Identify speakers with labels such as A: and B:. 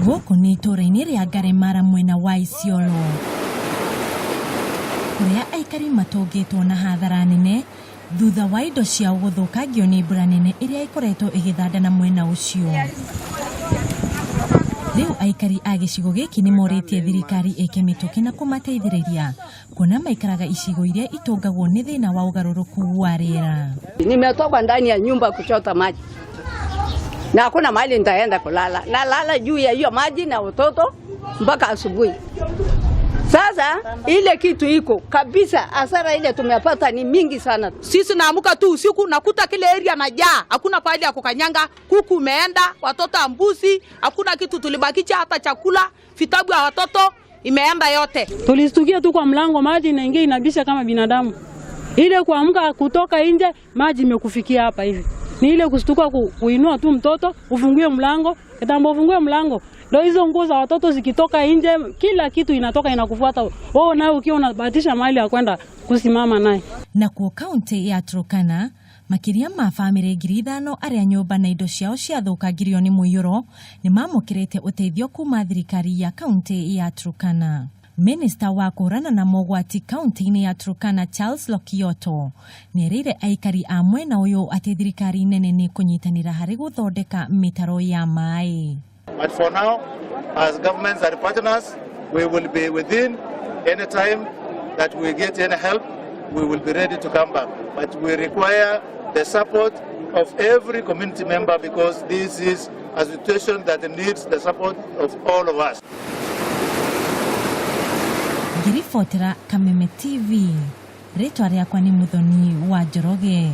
A: Gũkũ nĩ itũũra-inĩ rĩa Ngaremara mwena wa Isiolo kũrĩa aikari matũngĩtwo na hathara nene thutha wa indo ciao gũthũkangio nĩ mbura nene ĩrĩa ĩkoretwo ĩgĩthanda na mwena ũcio. Rĩu aikari a gĩcigo gĩkĩ nĩ morĩtie thirikari ĩke mĩtũkĩ na kũmateithĩrĩria kuona maikaraga icigo iria itũngagwo nĩ thĩna wa ũgarũrũku wa rĩera.
B: Nimetoka ndani ya nyumba kuchota maji na hakuna mahali nitaenda kulala, nalala juu ya hiyo maji na watoto mpaka asubuhi. Sasa ile kitu iko kabisa, hasara ile tumepata ni mingi sana.
C: Sisi naamuka tu usiku nakuta kile area najaa, hakuna pahali ya kukanyanga, kuku imeenda, watoto ambuzi, hakuna kitu tulibakisha, hata chakula, vitabu ya watoto imeenda yote.
D: Tulistukia tu kwa mlango, maji inaingia inabisha kama binadamu. Ile kuamka kutoka nje, maji imekufikia hapa hivi. Ni ile kustuka kuinua tu mtoto, ufungue mlango, kitambo ufungue mlango. Ndio hizo nguo za watoto zikitoka nje, kila kitu inatoka inakufuata. Wewe nawe ukiwa unabahatisha mahali ya kwenda kusimama naye.
A: Nakuo kaunti ya Turkana makĩria ma bamĩrĩ 5,000 arĩa nyũmba na indo ciao ciathũkangirio nĩ mũiyũro nĩ mamũkĩrĩte ũteithio kuma thirikari ya kaunti ya Turkana. Minista wa kũhũrana na mogwati kaunti-inĩ ya Turkana Charles Lokioto nĩerĩire aikari a mwena ũyũ atĩ thirikari nene nĩ kũnyitanĩra harĩ gũthondeka mĩtaro ya maĩ.
E: But for now, as governments and partners, we will be within any time that we get any help, we will be ready to come back. But we require the support of every community member because this is a situation that needs the support of all of us.
A: Ngĩribotera Kameme TV, rĩtwa rĩakwa nĩ Muthoni wa Njoroge.